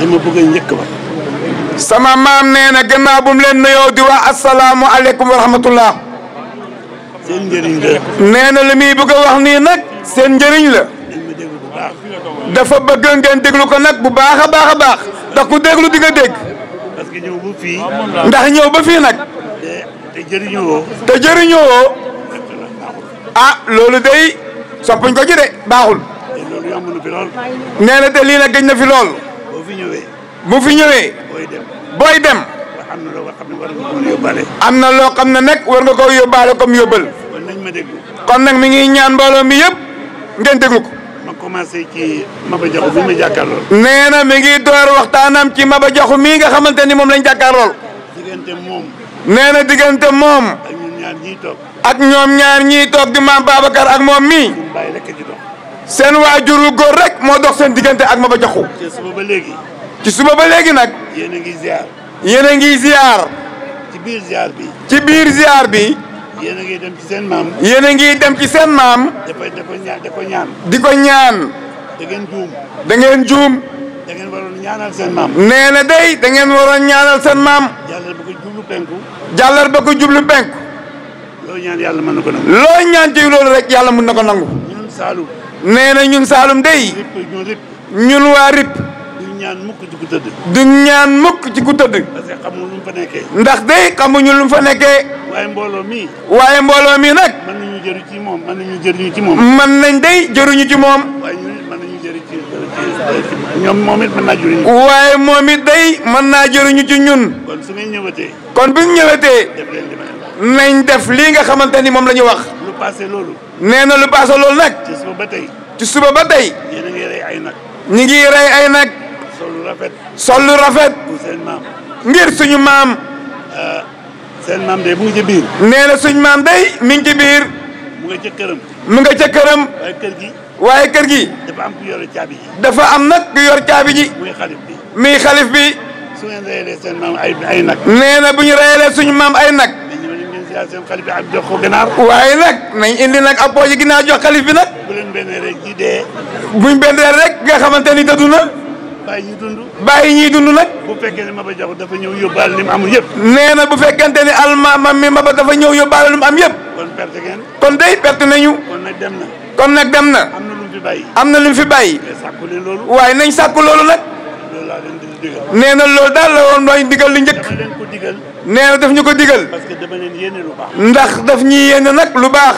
li ma bëgg a njëkk wax. sama maam nee na gannaaw bu mu leen nuyoo di wax asalaamualeykum wa rahmatullah. seen njëriñ la. nee na li muy bëgg a wax nii nag seen njëriñ la. dañ ma déglu bu baax. dafa bëgg ngeen déglu ko nag bu baax a baax a baax ndax ku déglu di nga dégg. parce que ñëw ba fii. ndax ñëw ba fii nag. te jëriñoo. te jëriñoo. ah loolu day soppuñ ko ci de baaxul. te loolu yomb na fi lool. nee na te lii nag gëj na fi lool. boo fi ñëwee. bu fi ñëwee. booy dem. booy dem. am na loo xam ne war nga ko yóbbaale. am na loo xam ne nag war nga ko yóbbaale comme yóbbal. kon nañ ma déglu. kon nag mi ngi ñaan mbooloo mi yëpp ngeen déglu ko. ma commencé ci Maba Diakhou bi ma jàkkaarlool. nee na mi ngi door waxtaanam ci Maba Diakhou mii nga xamante ni moom lañ jàkkaarlool. diggante moom. nee na diggante moom. ak ñun ñaar ñiy toog. ak ñoom ñaar ñiy toog di maam Babacar ak moom mii. suñu bàyyi rek ci dox. seen waajuru góor rek moo dox seen diggante ak Maba Diakhou. te suba ba léegi. ci suba ba léegi nag. yéen a ngi ziar. yéen a ngi ziar. ci biir ziar bi. ci biir ziar bi. yéen a ngi dem ci seen maam. yéen a ngi dem ci seen maam. da ko ñaan. di ko ñaan. da ngeen juum. da ngeen juum. da ngeen waroon ñaanal seen maam. nee na day da ngeen waroon ñaanal seen maam. jàllal ba ko jublu penku. jàllar ba ko jublu penku. loo ñaan yàlla mën na ko nangu. loo ñaan ci loolu rek yàlla mun na ko nangu. ñun Saalum. nee na ñun Saalum day. ñun waa RIP. duñ ñaan mukk ci ku tëdd. duñ ñaan mukk ci ku tëdd. parce que xamul lu mu fa nekkee. ndax day xamuñu lu mu fa nekkee. waaye mbooloo mii. waaye mbooloo mi nag. mën nañu jëriñ ci moom mën nañu jëriñu ci moom. mën nañ day jëruñu ci moom. waaye ñun it mën nañu jëriñ ci ñoom moom it mën naa jëriñ. waaye moom it day mën naa jëruñu ci ñun. kon su ngeen ñëwatee. kon bu ñu ñëwetee. def leen li ma leen wax. nañ def lii nga xamante ni moom la ñu wax. lu passé loolu. nee na lu paase loolu nag. ci suba ba tey. ci suba ba tey. yéen a ngi rey ay nag. ñi ngi rey ay nag. sol lu rafet. sol lu rafet. pour seen maam. ngir suñu maam. seen maam de mu ngi ci biir. nee na suñu maam day mi ngi ci biir. mu nga ca këram. mu nga ca këram. waaye kër gi. waaye kër gi. dafa am ku yore caabi ji. dafa am nag ku yor caabi ji. muy xalif bi. muy xalif bi. su ngeen reyalee seen maam ay nag. nee na bu ñu reyalee suñu maam ay nag. mais ñëw nañ ngeen ziar seen xalif bi ak jox ko ganaar. waaye nag nañ indi nag ab pooji ginnaaw jox xalif bi nag. bu leen benn rek di dee. buñ benn rek nga xamante ni dëddu na. bàyyi ñu dund. bàyyi ñiy dund nag. bu fekkee ne Maba Diakhou dafa ñëw yóbbaale li mu amul yëpp. nee na bu fekkente ni almaamam mi Maba dafa ñëw yóbbaale lu mu am yëpp. kon perte ngeen. kon day perte nañu. kon nag dem na. kon nag dem na. am na lu mu fi bàyyi. am na lu mu fi bàyyi. mais sàkku leen loolu. waaye nañ sàkku loolu nag. loolu laa leen di digal. nee na loolu daal la woon mooy digal lu njëkk. dama leen ko digal. nee na daf ñu ko digal. parce que dama leen yéene lu baax. ndax daf ñuy yéene nag lu baax.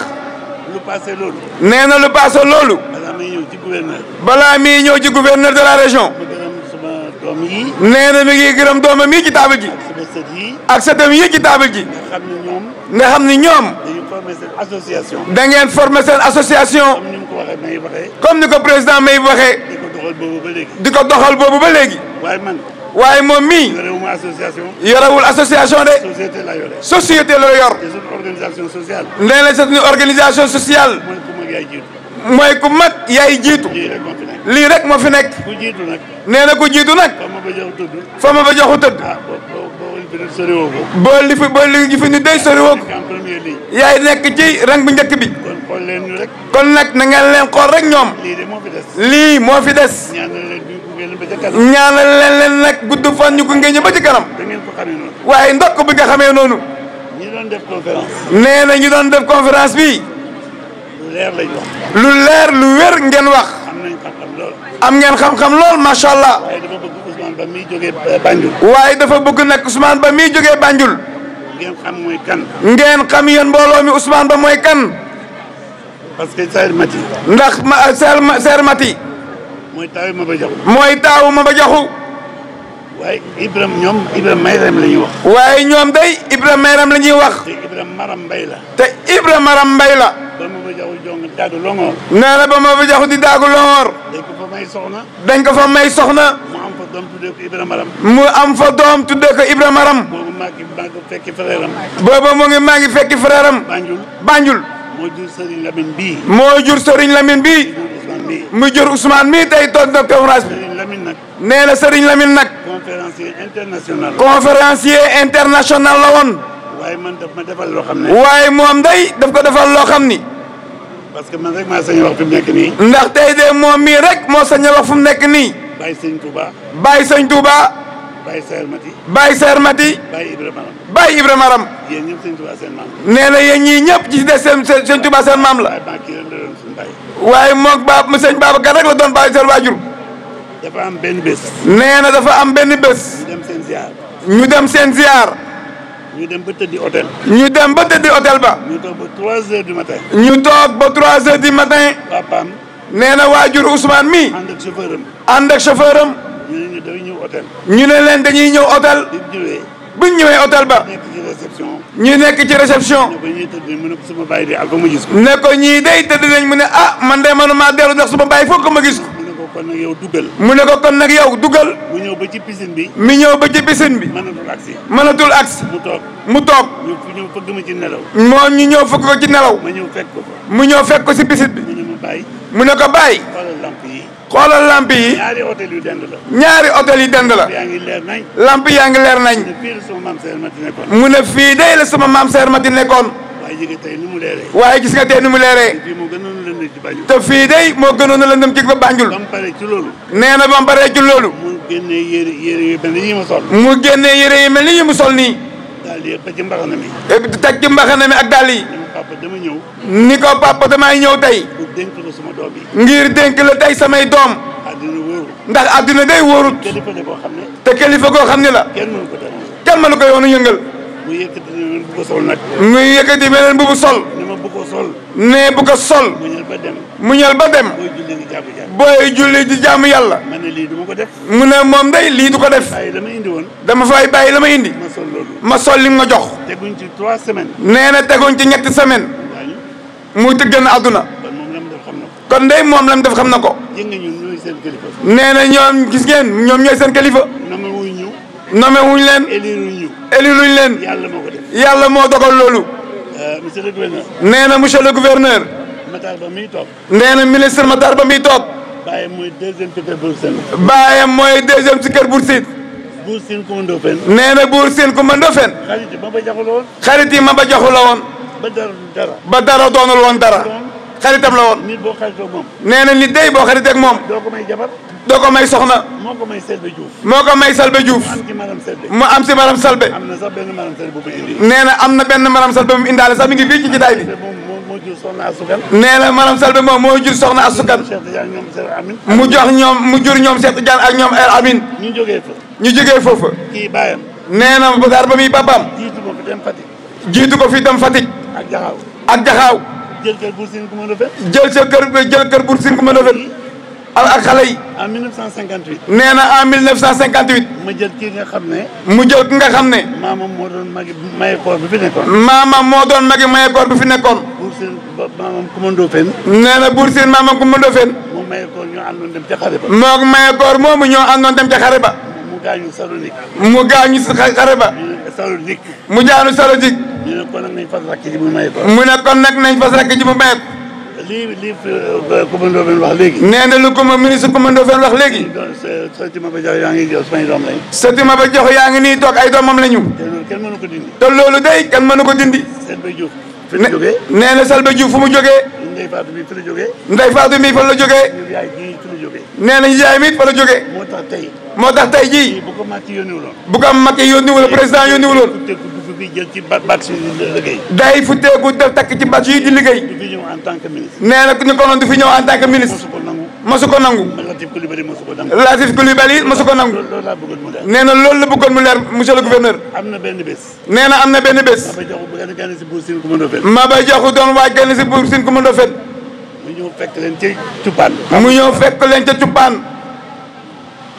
lu passé loolu. nee na lu paase loolu. balaa may ñëw ci gouverneur. balaa mii ñëw ci gouverneur de la région. ma gërëm sama doom yi. nee na mi ngi gërëm doomam yi ci taabal ji. sama sët yi. ak sëtam yi ci taabal ji. nga xam ne ñoom. nga xam ni ñoom. dañu formé seen association. da ngeen former seen association. comme ni mu ko waxee may waxee. comme ni ko président May waxee. di ko doxal boobu ba léegi. di ko doxal boobu ba léegi. waaye man. waaye moom mii. yorewuma association. yorewul association de. société la yore. société la yor. te suñu organisation sociale. nee na c'est une organisation sociale. mooy ku mag yaay jiitu. mooy ku mag yaay jiitu. lii rek moo fi nekk. lii rek moo fi nekk. ku jiitu nag. nee na ku jiitu nag. comme Maba Diakhou tudd. fa Maba Diakhou tëdd. ah boo fi nag soriwoo ko. boo li fi ni day soriwoo ko. nekk en première ligne. yaay nekk ci rang bu njëkk bi. kon xool leen ñu rek. kon nag na ngeen leen xool rek ñoom. lii de moo fi des. lii moo fi des. ñaanal leen ñu gunge leen ba ca kanam. ñaanal leen nag gudd fan ñu ko ngeen ba ci kanam. da ngeen ko xamee noonu. waaye ndokk bi nga xamee noonu. ñi doon def conférence. nee na ñu doon def conférence bi. lu leer lañ wax. lu leer lu wér ngeen wax. am nañ xam-xam lool. am ngeen xam-xam lool macha allah. waaye dafa bëgg Ousmane Ba miy jógee Banjul. waaye dafa bëgg nag Ousmane Ba miy jógee Banjul. ngeen xam mooy kan. ngeen xam yéen mbooloo mi Ousmane Ba mooy kan. parce que Saër Mati. ndax Saër Mati. mooy taawu Maba Diakhou. mooy taawu Maba Diakhou. waaye ñoom Ibrahima Mayram la ñuy wax. waaye ñoom day Ibrahima Mayram la ñuy wax. te Ibrahima Maram Mbay la. te Ibrahima Maram Mbay la. ba Maba Diakhou jong daagu longoor. nee na ba Maba Diakhou di daagu longoor. dañ ko fa may soxna. dañ ko fa may soxna. mu am fa doom tuddee ko Ibrahima Maram. mu am fa doom tuddee ko Ibrahima Maram. boobu maa ngi fekki frère am. booba maa ngi fekki frère am. Banjul. Banjul. moo jur Serigne Lamine bii. moo jur Serigne Lamine bii. mu jur Ousmane mii tey toog na conférence bi. Serigne Lamine nag. nee na Serigne Lamine nag. conférencier international. conférencier international la woon. waaye man daf ma defal loo xam ne. waaye moom day daf ko defal loo xam ni. parce que man rek maa sañ wax fi mu nekk nii. ndax tey de moom mii rek moo sañ wax fu mu nekk nii. Baye Sëñ Touba. Baye Sëñ Touba. Baye Seer Mati. Baye Seer Mati. Baye Ibra Maram. Baye Ibra Maram. yéen ñëpp Sëñ Touba seen maam. nee na yéen ñii ñëpp ci des seen Touba seen maam la. waaye kii rek la doon suñu baay. waaye moog mu sëñ Babacar rek la doon bàyyi seen waajur. dafa am benn bés. nee na dafa am benn bés. ñu dem seen ziar. ñu dem seen ziar. ñu dem ba tëddi hôtel. ñu dem ba tëddi hôtel ba. ñu toog ba 3 heures du matin. ñu toog ba 3 heures du matin. papaam. nee na waajur Ousmane mi. ànd ak chauffeur am. ànd ak chauffeur am. ñu ne ñu dañuy ñëw hôtel. ñu ne leen dañuy ñëw hôtel. bi ñu ñëwee. bu ñu ñëwee hôtel ba. nekk ci réception. ñu nekk ci réception. ne ko ñuy tëdd mu ne ko sama baay de ak ba ma gis ko. ne ko ñii day tëdd nañ mu ne ah man de manuma dellu ndax suma baay foog ko ma gis ko. mu ne ko kon nag yow duggal. mu ne ko kon nag yow dugal. mu ñëw ba ci piscine bi. mi ñëw ba ci piscine bi. mënatul agsi. mënatul agsi. mu toog. mu toog. ñu ñëw fëgg ma ci nelaw. moom ñu ñëw fëgg ko ci nelaw. ma ñëw fekk ko fa. mu ñëw fekk ko si piscine bi. mu ne ma bàyyi. mu ne ko bàyyi. xoolal lamp yi. xoolal lamp yi. ñaari hôtel yu dend la. ñaari hôtel yi dend la. yaa ngi leer nañ. lamp yaa ngi leer nañ. ne fii la sama maam Seer Mati nekkoon. mu ne fii day la sama maam Seer Mati nekkoon. waaye jigéen tey ni mu leeree. waaye gis nga tey ni mu leeree. fii moo gënoon a lëndëm ci Banjul. te fii day moo gënoon a lëndëm ci ba Banjul. ba mu paree ci loolu. nee na ba mu paree ci loolu. mu génnee yére yu mel ni yi ma sol. mu génnee yére yi mel ni yi mu sol nii. daal di ba ci mbaxana mi. teg ci mbaxana mi ak dàll yi. ni ma papa dama ñëw. ni ko papa damay ñëw tey. pour dénk la sama doom yi. ngir dénk la tey samay doom. àddina wóoru. ndax adduna day wóorut. kilifa la boo xam ne. te kilifa goo xam ne la. kenn mënu ko déranger. kenn mënu ko yoonu yëngal. mu yëkkati ne bu ko sol nag. muy yëkkati beneen bu sol. ni ma bu ko sol. ne bu ko sol. mu ñëw ba dem. mu ñëw ba dem. booy julli di jàpp jàpp. booy julli di jaamu yàlla. ma ne lii du ma ko def. mu ne moom day lii du ko def. waaye dama indi woon. dama fay bàyyi la ma indi. ma sol loolu. ma sol li ma jox. teguñ ci 3 semaines. nee na teguñ ci 3 semaines. daañu. muy tëgg na àdduna. kon moom la mu def xam na ko. kon day moom la mu def xam na ko. yëg nga ñun ñooy seen kilifa. nee na ñoom gis ngeen ñoom ñooy seen kilifa. nama wuñ ñu. nommé wuñ leen. éliruñ ñu. éliruñ leen. yàlla moo ko def. yàlla moo dogal loolu. monsieur le gouverneur. nee na monsieur le gouverneur. Matar Ba miy toog. nee na ministre Matar Ba miy toog. bàyyi mooy deuxième ci kër Buur Sine. baayam mooy deuxième ci kër Buur Sine. Buur Sine commando fen. nee na Buur Sine ku mën doo fen. xarit yi ba ba jaxul woon. xarit yi ma ba joxu la woon. ba dara du dara. ba dara doonul woon dara. xaritam la woon. nit boo xaritoo moom. nee na nit day boo xarit ak moom. doo ko may jabar. doo ko may soxna. moo ko may Selbe Diouf. moo ko may Salbe Diouf. am ci maram Selbe. mu am si maram Salbe. am na sax benn maram Selbe bu mu indi. nee na am na benn maram Salbe mu indaale sax mi ngi fii ci jotaay bi. moom moo jur soxna Asukan. nee na maram Salbe moom moo jur soxna Asukan. Cheikh Tidiane ñoom Cheikh Amin. mu jox ñoom mu jur ñoom Cheikh Tidiane ak ñoom El Amin. ñu jógee fa. ñu jógee foofa. kii baayam. nee na Matar Ba muy papaam. jiitu ko fi dem Fatick. jiitu ko fii dem Fatick. ak Jaxaaw. ak Jaxaaw. jël kër Buur Sine commando fen. jël kër Buur Sine ku ma defee. ak xale yi. en 1958. nee na en 1958. ma jël kii nga xam ne. mu jël ki nga xam ne. maamam moo doon magi maye koor bi fi nekkoon. maamam moo doon magi mayekoor bi fi nekkoon. Buur Sine ba maamam commando fen. nee na Buur Sine maamam ku ma defee. mu maye koor ñu àndoon dem ca xare ba. moog mayekoor moomu ñoo àndoon dem ca xare ba. mu gaañu Salonique. mu gaañu si xare ba. ñu ne Salonique. mu jaanu Salonique. ñu ne kon nag nañ fas rakk ji bu maye koor. mu ne kon nag nañ fas rakk ji bu maye ko. lii commando fen wax léegi. nee na lu ko ministre commando fen wax léegi. sëti ma ba jox yaa ngi jox samay doom lañ. sëti ma ba jox yaa ngi nii toog ay doomam la ñu. te loolu kenn mënu ko dindi. te loolu day kenn mënu ko dindi. Selbe Diouf. fi la jógee. nee na Salbe Diouf fu mu jógee. Ndeye Fatou bi fi la jógee. Ndeye Fatou mi fa la jógee. ñu yaay ji fi la jógee. nee na yaay mi fa la jógee. moo tax tey. moo tax tey jii. bu ko Macky yónniwuloon. bu ko Macky yónniwul président yónniwuloon. futteeku dugg bi jël ci bat si liggéey. day futteeku def takk ci bâche yi di liggéey. du fi ñëw en tant que ministre. nee na ñu ko noon du fi ñëw en tant que ministre. mosu ko nangu. mosu ko nangu. Latif Coulibaly mosu ko nangu. Latif Coulibaly mosu ko nangu. loolu laa bëggoon mu leer. nee na loolu la bëggoon mu leer monsieur le gouverneur. am na benn bés. nee na am na benn bés. ma ba jox bu gën a si Buur Sine commando fen. Maba Jaxu doon waaj kenn si Buur Sine commando fen. mu ñëw fekk leen ci cuppaan. mu ñëw fekk leen ca cuppaan.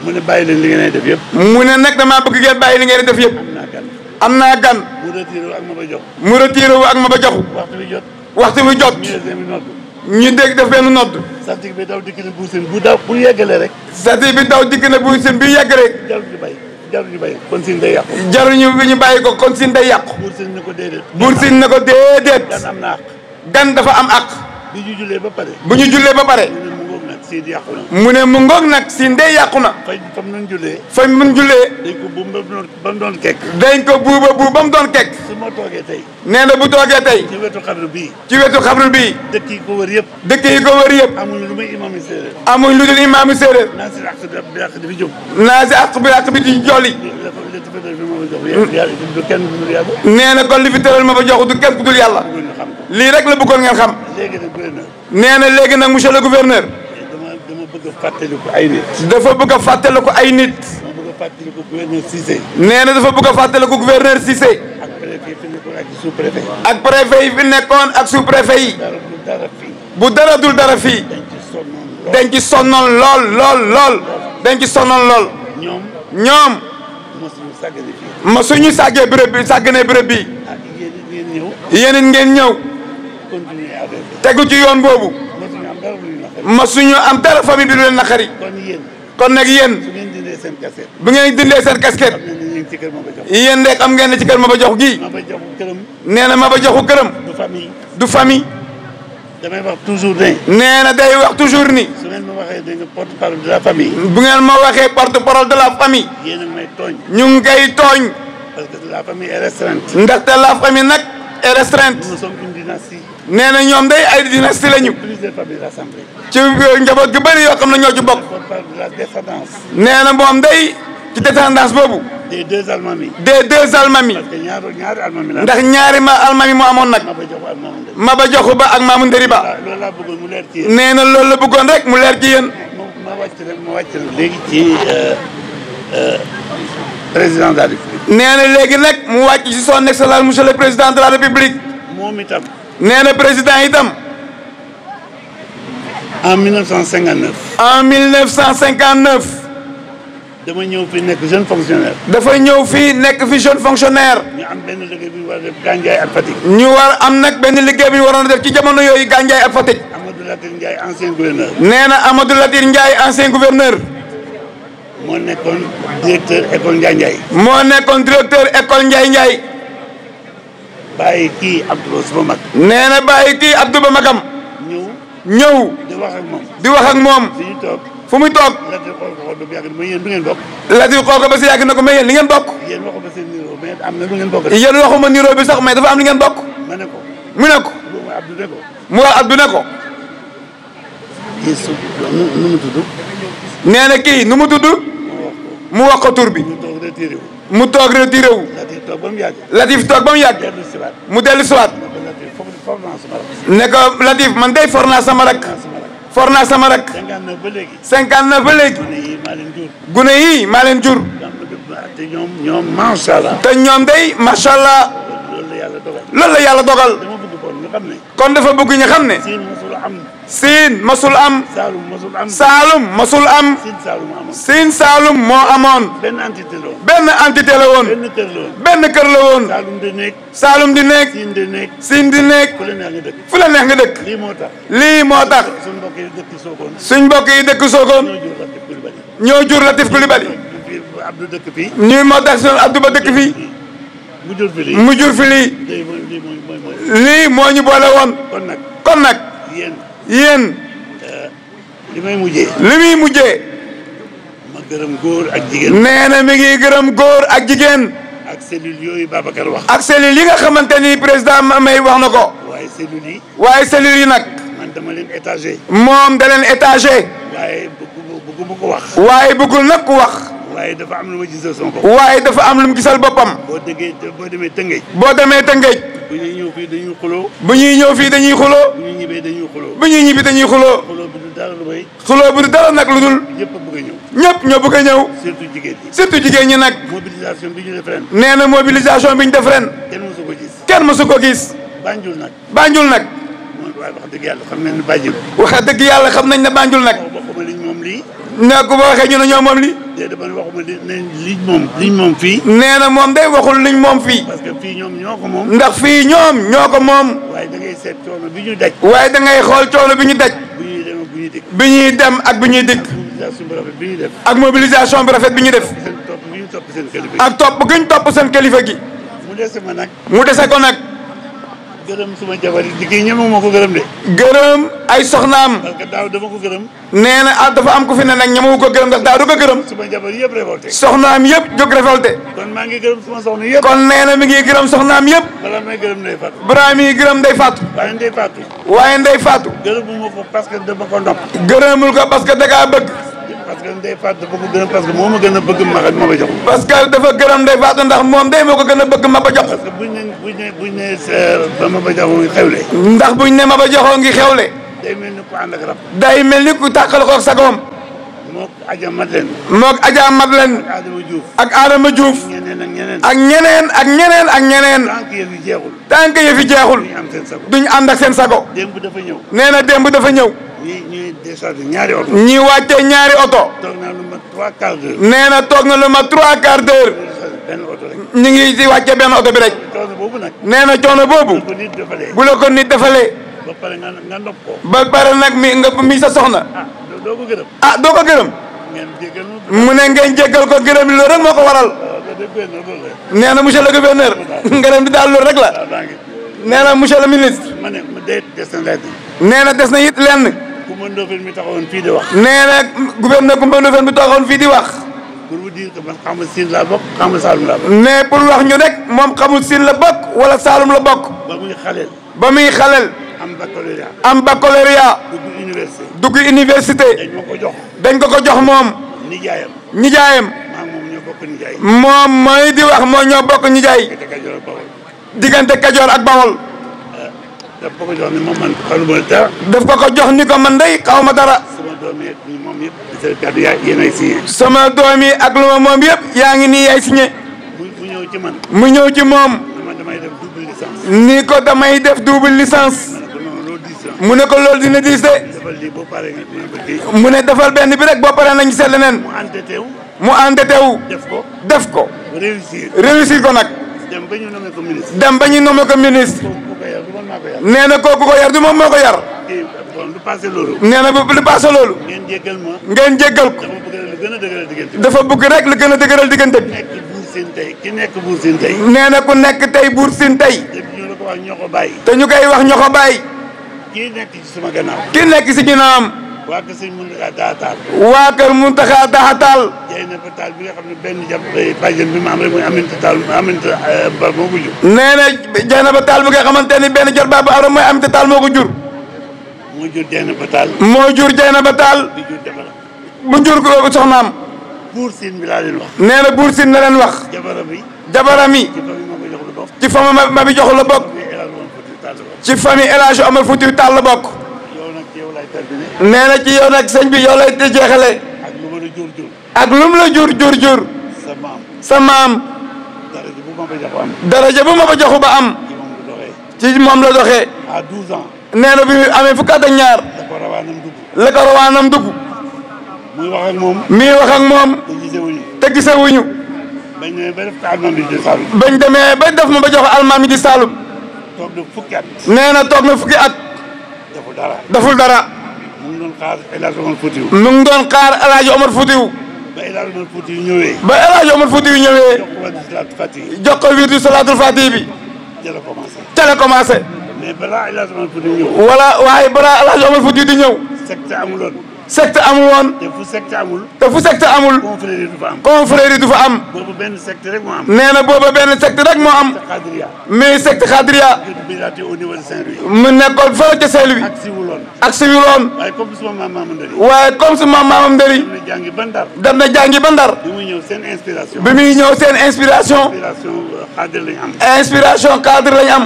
mu ne bàyyi leen li ngeen def yëpp. mu ne nag damaa bëgg ngeen bàyyi li ngeen def yëpp. am naa gan. am naa gan. mu retiré ak ma ba jox. mu retiré wu ak Maba Jaxu. waxtu bi jot. waxtu bi jot. ñu nodd. ñu dégg def benn nodd. saltige bi daw dikk ne Buur Sine bu daw bu yeggalee rek. sati bi daw dikk na Buur Sine bi yegg rek. jarul ñu bay kon Sine day yàqu. jaruñu bi ñu bàyyi ko kon Sine day yàqu. Buur Sine ne ko déedéet. Buur Sine ne ko déedéet. gan am na àq. gan dafa am àq. bi ñu jullee ba pare. bu ñu jullee ba pare. ñu ne mu ngoog nag Sidi yàqu na. mu ne mu ngoog nag siin de yàqu na. fa mu doon jullee. fa mu jullee. dañ ko buub ba mu doon kekk. dañ ko buuba buub ba mu doon kekk. su ma toogee tey. nee na bu toogee tey. ci wetu xabru bii. ci wetu xabru bii. dëkk yi ko wër yëpp. dëkk yi ko wër yëpp. amuñ lu muy imaamu séeréer. amuñ lu dul imaamu séeréer. naa si àq bi àq di fi jóg. naa si àq bi di jolli. nee na kon li fi tëral ma ba jox du kenn ku dul yàlla. lii rek la bëggoon ngeen xam. nee na léegi nag monsieur le gouverneur. dama bëgg a fàttaliku ay nit. dafa bëgg a fàttaliku ay nit. dama bëgg a fàttaliku gouverneur Cissé. nee na dafa bëgg a fàttaliku gouverneur Cissé. ak préfet yi fi nekkoon ak sous préfet. ak préfet yi fi nekkoon ak sous préfet yi. bu dara dul dara fii. dañ ci sonnoon lool lool lool. dañ ci sonnoon lool. ñoom. ma suñu sàggee béréb bi sàgganee béréb bi. yéen it ngeen ñëw. tegu ci yoon boobu. ma suñu am dara famille bi du leen naqari. kon nag yéen. bu ngeen dindee seen casquette. yéen de xam ngeen ne ci kër Maba Diakhou gii. nee na Maba Diakhou këram. du famille. damay wax toujours ne. nee na day wax toujours ni. su ngeen ma waxee da nga porte-parole de la famille. bu ngeen ma waxee porte-parole de la famille. yéen a may tooñ. ñu ngi koy tooñ. parce que la famille est restreinte. ndaxte la famille nag est restreinte. nous sommes une dynastie. nee na ñoom day ay dynastie lañu. plusieurs familles rassemblées. ci njaboot gu bëri yoo xam ne ñoo ci bokk. porte-parole de la descendance. nee na moom day ci descendance boobu. des deux almamis. des deux almamis. parce que ñaari almami la. ndax ñaari almami moo amoon nag. Maba Diakhou Ba ak Mamou Ndéri Ba. loolu laa bëggoon mu leer ci yéen. nee na loolu la bëggoon rek mu leer ci yéen. ma wàcc rek léegi ci président de la république. nee na léegi nag mu wàcc ci son excellence monsieur le président de la république. moom itam. nee na président itam. en 1959. en 1959. dama ñëw fi nekk jeune fonctionnaire. dafa ñëw fii nekk fi jeune fonctionnaire. ñu am benn liggéey bu ñu war a def Gandiaye ak Fatick. ñu war am nag benn liggéey bu ñu waroon a def ci jamono yooyu Gandiaye ak Fatick. Amadou Latir Ndiaye ancien gouverneur. nee na Amadou Latir Ndiaye ancien gouverneur. moo nekkoon directeur école Ndiaye Ndiaye. moo nekkoon directeur école Ndiaye Ndiaye. bàyyi kii Abdou sama mag. nee na bàyyi kii Abdou ba magam. ñëw. di wax ak moom. di wax ak moom. fi ñu toog. fu muy toog. Latir xool ko xool ba yàgg na yéen du ngeen bokk. Latir xool ko ba si yàgg na ko mais yéen li ngeen bokk. yéen waxuma seen niroo mais am na lu ngeen bokk. yéen waxuma niroo bi sax mais dafa am li ngeen bokk. ma ne ko. mu ne ko. mu Abdou ne ko. mu wax Abdou ne ko. kii su nu mu tudd. nee na kii nu mu tudd. mu wax ko tur bi. mu toog retiré wu. mu toog retiré wu. Latir toog ba mu yàgg. Latif toog ba mu yàgg. dellu si waat. mu dellu si waat. ne ko Latif man day for naa sama rak. for naa sama rak. 59 ba léegi. 59 ba léegi. gune yi maa leen jur. gune yii maa leen jur. te ñoom macha allah. te ñoom day macha allah. loolu la yàlla dogal. loolu la yàlla dogal. dama bëgg kon ñu xam ne. kon dafa bëgg ñu xam ne. Siin masul am. Siin masul am. Saalum masul am. Saalum masul am. Siin Saalum amoon. Siin Saalum moo amoon. benn entité la woon. benn entité la woon. benn kër la woon. benn kër la woon. Saalum di nekk. Saalum di nekk. Siin di nekk. Siin di nekk. fu la neex nga dëkk. fu la neex nga dëkk. lii moo tax. lii moo tax. suñ mbokk yi dëkk Sokone. suñ mbokk yi dëkk Sokone. ñoo jur Latif ñoo Coulibaly. jur Latif Coulibaly. Abdou dëkk fii. ñuy moo tax suñu Abdou ba dëkk fii. mu jur fi lii. mu jur fi lii. lii moo ñu boole woon. kon nag. yéen. li may mujjee. li muy mujjee. ma gërëm góor ak jigéen. nee na mi ngi gërëm góor ak jigéen. ak cellules yooyu Babacar wax. ak cellules yi nga xamante ni président May wax na ko. waaye cellules yi. waaye cellules yi nag. man dama leen étagé. moom da leen étagé. waaye bëggu ko wax. waaye bëggul nag ku wax. waaye dafa am lu ma gisal sama bopp. waaye dafa am lu mu gisal boppam. boo demee Tëngéej. boo demee Tëngéej. bu ñuy ñëw fii dañuy xuloo. bu ñuy ñëw fii dañuy xuloo. bu ñuy ñibbee dañuy xuloo. bu ñuy ñibbi dañuy xuloo. xuloo bi du dara lu may. xuloo bi du dara nag lu dul. ñëpp a bëgg a ñëw. ñëpp ñoo bëgg a ñëw. surtout jigéen ñi. surtout jigéen ñi nag. mobilisation bi ñu def ren. nee na mobilisation bi ñu def ren. kenn mësu ko gis. kenn mësu ko gis. Banjul nag. Banjul nag. waaye wax dëgg yàlla xam nañ ne Banjul. wax dëgg yàlla xam nañ ne Banjul nag. waxuma liñ moom lii. ne ko ba waxee ñu ne ñoo moom lii. déedéet man waxuma liñ moom fii. nee na moom day waxul liñ moom fii. parce que fii ñoom ñoo ko moom. ndax fii ñoom ñoo ko moom. waaye da ngay seet coono bi ñu daj. waaye da ngay xool coono bi ñu daj. bu ñuy dem ak bu ñuy dikk. bi ñuy dem ak bi ñuy dikk. mobilisation bu rafet bi ñuy def. ak mobilisation bi rafet bi ñu def. seen topp bi ñu topp seen kilifa gi. ak topp gi ñu topp seen kilifa gi. mu dese ma nag. mu dese ko nag. gërëm suma jabar yi di kii ñeme moo ko gërëm de. gërëm ay soxnaam. parce que daaw dama ko gërëm. nee na dafa am ku fi ne nag ñemewu ko gërëm ndax daaw du ko gërëm. suma jabar yëpp révolté. soxnaam yëpp jóg révolté. kon maa ngi gërëm suma soxna yëpp. kon nee na mi ngi gërëm soxnaam yëpp. balaa may gërëm Ndeye Fatou. balaa mi gërëm Ndeye Fatou. waaye Ndeye Fatou. waaye Ndeye Fatou. gërëmuma ko parce que dama ko nopp. gërëmul ko parce que da kaa bëgg. parce que Ndeye Fatou dafa ko gërëm parce que moo ma gën a bëgg ma ba jox. parce que dafa gërëm Ndeye Fatou ndax moom day moo ko gën a bëgg ma ba jox. parce que buñ ne ba ma ba joxoo ngi xewle. ndax buñ ne ma ba joxoo ngi xewle. day mel ni ku ànd ak rab. day mel ni ku tàqal ko ak sagoom. moog Adja Madeleine. moog Adja Madeleine. ak Adama Diouf. ak Adama Diouf. ak ñeneen ak ñeneen ak ñeneen. tant que yëf yi jeexul. tant que yëf yi jeexul. duñ am seen sago. duñ ànd ak seen sago. démb dafa ñëw. nee na démb dafa ñëw. ñuy déchargé ñaari oto. ñi wàccee ñaari oto. toog naa lu ma 3 quarts d'heure. nee na toog na lu ma 3 quarts d'heure. benn oto rek. ñu ngi di wàccee benn oto bi rek. coono boobu nag. nee na coono boobu. bu la ko nit defalee. ba pare nga nopp ko. ba pare nag mi sa soxna. doo ko gërëm. doo ko gërëm. ngeen jéggal mu ne ngeen jéggal ko gërëm loolu rek moo ko waral. nee na monsieur le gouverneur. ngërëm di daal loolu rek la. nee na monsieur le ministre. ma ne des na lenn. nee na des na it lenn. Coumba Ndoffène mi taxawoon fii di wax. nee na gouverneur Coumba Ndoffène mi taxawoon fii di wax. pour vous dire que man xam nga Sine laa bokk xam nga Saalum laa bokk. mais pour wax ñu rek moom xamul Sine la bokk wala Saalum la bokk. ba muy xaleel. ba muy xaleel. am baccalauréat. am baccalauréat. dugg université. dugg université. dañ ma ko jox. dañ ko jox moom. nijaayam. nijaayam. maa moom ñoo bokk nijaay. moom mooy di wax moo ñoo bokk nijaay. diggante Kajoor ak Bawol. daf ko jox ni moom man xamuma dara. daf ko jox ni ko man day xaw ma dara. sama doom yi moom yëpp seen kàddu yéen ay signé. sama doom yi ak lu ma moom yëpp yaa ngi nii yaay signé. mu ñëw ci man. mu ñëw ci moom. damay def double licence. ni ko damay def double licence. mu ne ko loolu dina diis de. defal lii boo paree nga mu ne defal benn bi rek boo paree nañ seet leneen. mu endetté wu. def ko. réussir ko nag. dem ba ñu nommé ko ministre. dem ba ñu nommé ko ministre. nee na kooku ko yar du moom moo ko yar. bon lu passé loolu. nee na lu passé loolu. ngeen jéggal ma. ngeen jéggal ko. dafa bëgg rek lu gën a dëgëral diggante bi. ki nekk buur siin tey. nee na ku nekk tey buur siin tey. te ñu la ko wax ñoo ko bàyyi. te ñu koy wax ñoo ko bàyyi. kii nekk ci sama gannaaw. ki nekk si ginnaawam. waa kër sëñ Mountakha Daha Tall. waa kër Mountakha Daha Tall. Dieynaba Tall bi nga xam ne benn bàjjen bi ma am rek mooy Aminata Tall Aminata Ba moo ko jur. nee na Dieynaba Tall bi nga xamante ni benn jot ba am rek mooy Aminata Tall moo ko jur. moo jur Dieynaba Tall. moo jur Dieynaba Tall. di jur jabaram. bu jur ko soxnaam. buur siin bi laa leen wax. nee na buur siin na leen wax. jabaram yi. ci famille ma bi jox la bokk. ci famille El Hadj Omar Foutiyou Tall la bokk. nee na ci yow nag sëñ bi yow lay jeexale. ak lu mu la jur jur. sa maam. daraja bu ma ba joxu ba am. ci moom la doxee. à 12 ans. nee na bi mu amee fukki at ak ñaar. la ko rawaanam dugg. muy wax ak moom. muy wax ak moom. te gisewuñu. bañ demee ba def ko almaami di Saalum. bañ demee ba def ma ba jox almaami di Saalum. toog na fukki at. nee na toog na fukki at. deful dara. deful dara. mu ngi doon xaar El Hadj Omar Foutiyou. mu ngi doon xaar El Hadj Omar Foutiyou. ba El Hadj Omar Foutiyou ñëwee. ba El Hadj Omar Foutiyou ñëwee. jox ko wirdu salaatul fatihi bi. ca la commencé. mais balaa El Hadj Omar Foutiyou ñëw. waaye balaa El Hadj Omar Foutiyou di ñëw. secte amuloon. secte amul woon. te fu secte amul. confrérie du fa am. confrérie du fa am. boobu benn secte rek moo am. nee na booba benn secte rek moo am. mais secte xaadiriya. mu nekkoon fële ca Saint-Louis. ak siwiloon. waaye comme suma maam Maam Ndari. waaye comme suma maamam Ndari. dem na jàngi ba Ndar. bi muy ñëw seen inspiration. bi muy ñëw seen inspiration. cadre lañ am. inspiration cadre lañ am.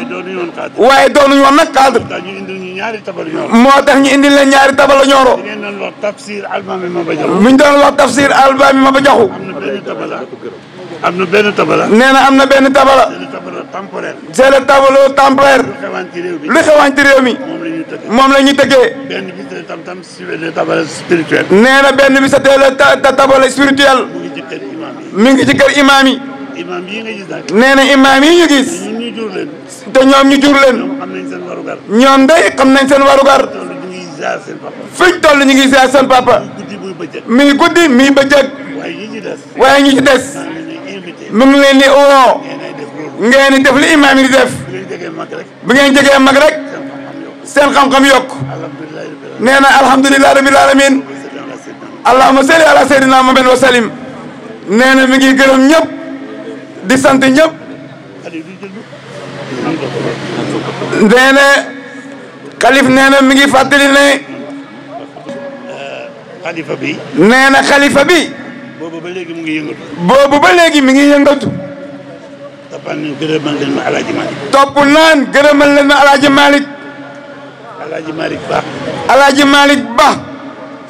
waaye doonuñu woon nag cadre. moo tax ñu indil leen ñaari tabala ñooro. tafsir almaami Maba Jaxu. bu ñu doon wax tafsir almaami Maba Jaxu. am na benn tabala. nee na am na benn tabala. c'est le tableau temporaire. c'est le tableau temporaire. lu xewaan ci réew mi. moom la ñuy tëggee. benn bi c'est tam-tam le tableau spirituel. nee na benn bi c'était le tableau spirituel. mi ngi ci kër imaam yi. imaam yi nga gis nag. nee na imaam yi ñu gis. ñu jur leen. te ñoom ñu jur leen. ñoom xam nañ seen warugar. ñoom day xam nañ seen warugar. fiñ toll ñu ngi ziar seen papa. mi ngi guddi mi ngi bëccëg. waaye ñi ci des. mu ngi leen di woo. ngeen di def li imaam yi di def. bu ngeen jegee mag rek. seen xam-xam yokk. nee na alhamdulilah rabbil alamin. allahumma salli ala sayyidina Muhammad wa sallim. nee na mi ngi gërëm ñëpp. di sant ñëpp. nee na xalif nee na mi ngi fàttali ne. xalifa bi. nee na xalifa bi. boobu ba léegi mu ngi yëngatu. boobu ba léegi mi ngi yëngatu. toppal nañ gërëmal leen ma Alaaji Malick. topp naan gërëmal leen ma Alaaji Malick. Alaaji Malick Ba. Alaaji Malick Ba.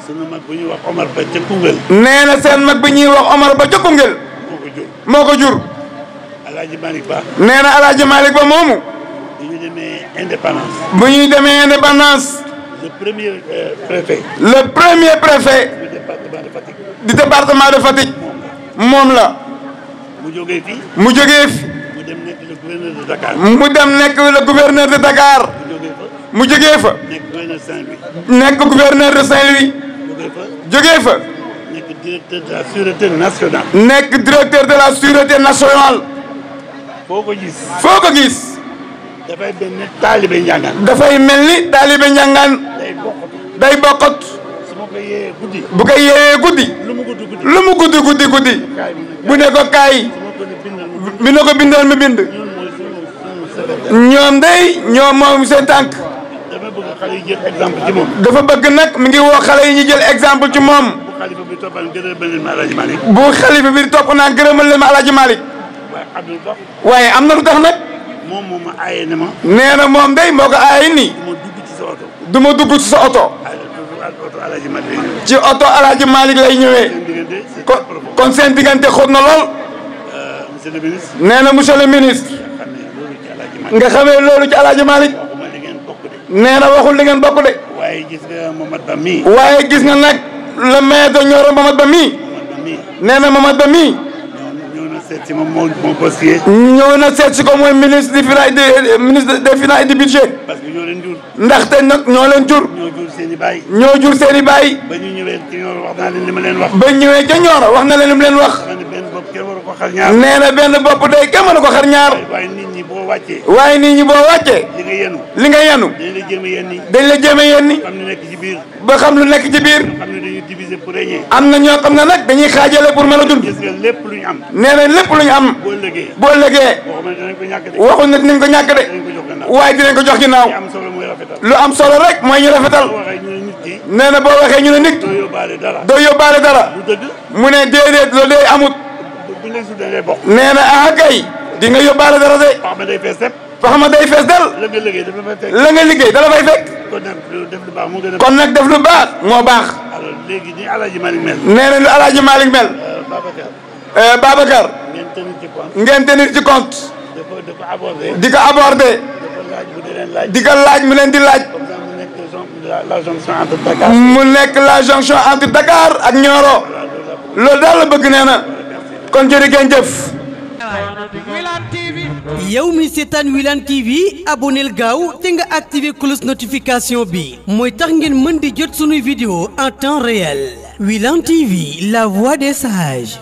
sunu mag bu ñuy wax Omar Ba ca Koungheul. nee na seen mag bu ñuy wax Omar Ba ca Koungheul. moo ko jur. Alaaji Malick Ba. nee na Alaaji Malick Ba moomu. bu ñu demee indépendance. bu ñuy demee indépendance. le premier préfet. le premier préfet. du département de Fatick. du département de Fatick. moom la. mu jógee fi. mu jógee fi. mu dem nekk le gouverneur de Dakar. mu dem nekk le gouverneur de Dakar. mu jógee fa. nekk gouverneur Saint-Louis. nekk gouverneur de Saint-Louis. jógee fa. nekk directeur de la sûreté nationale. nekk directeur de la sûreté nationale. foo ko gis. foo ko gis. dafay mel ni taalibe njàngaan. dafay mel ni taalibe njàngaan. day bokkut. su ma ko yee guddi. bu ko yee guddi. lu mu guddi guddi. lu mu guddi guddi guddi. bu ne ko kaay. bi ne ko bindal ma bind. ñoom day ñoom moom seen tànk. dafa bëgg xale yi jël exemple ci moom. dafa bëgg nag mi ngi woo xale yi ñu jël exemple ci moom. bu xalifa bi toppal gërëmal leen ma Alaaji Malick. bu xalifa bi topp naa gërëmal leen ma Alaaji Malick. waaye am na lu tax nag. moom moo ma aaye ne ma. nee na moom day moo ko aaye nii. du ma dugg ci sa oto. ci oto Alaaji Malick lay ñëwee. kon seen diggante xóot na lool. monsieur le ministre. nee na monsieur le ministre. nga xamee loolu ci Alaaji Malick. nee na waxul li ngeen bokk de. waaye gis nga Mamad Ba mii. waaye gis nga nag le maire de Nioro Mamad Ba mii. nee na Mamad Ba mii. ñëw na seet si moom moo bossier. ñëw na seet si ko mooy ministre des finances ministre des finances et du budget. parce que ñoo leen jur. ndaxte nag ñoo leen jur. ñoo jur seen i baay. ñoo jur seen i baay. ba ñu ñëwee ci Nioro wax naa leen li ma leen wax. ba ñëwee ca Nioro wax na leen li mu leen wax. benn bopp kenn waru ko xar ñaar. nee na benn bopp day kenn mënu ko xar ñaar. waaye nit ñi boo wàccee. waaye nit ñi boo wàccee. li nga yenu. li nga yenu. dañ la jéem a yenni. dañ la jéem a yenni. xam lu nekk ci biir. ba xam lu nekk ci biir. xam ne dañuy diviser pour régner. am na ñoo xam ne nag dañuy xaajale pour mën a dund. gis nga lépp lu ñu am. nee na lépp lu ñu am. boo lëgee. boo lëgee. waxuñ ne dinañ ko ñàkk de. waaye dinañ ko jox ginnaaw. lu am solo rek mooy ñu rafetal. nee na boo waxee ñu ne nit. doo yóbbaale dara. mu ne déedéet loolu day amut. nee na ah kay. di nga yóbbaale dara de. fax ma day fees del. la nga liggéey dala fay fekk. kon nag def lu baax moo baax. léegi ni Alaaji Malick mel. nee na lu Alaaji Malick mel. Babacar. ngeen tenir ci compte. di ko aborder. di ko laaj mu leen di laaj. mu nekk la jonction entre Dakar ak Nioro. loolu daal la bëgg nee na. kon jërëjëf. yow mi seetaan Wilane TV abonneel gaaw te nga activé cloche notification bi mooy tax ngeen mën di jot sunuy vidéo en temps réel. Wilane TV, la voix des sages.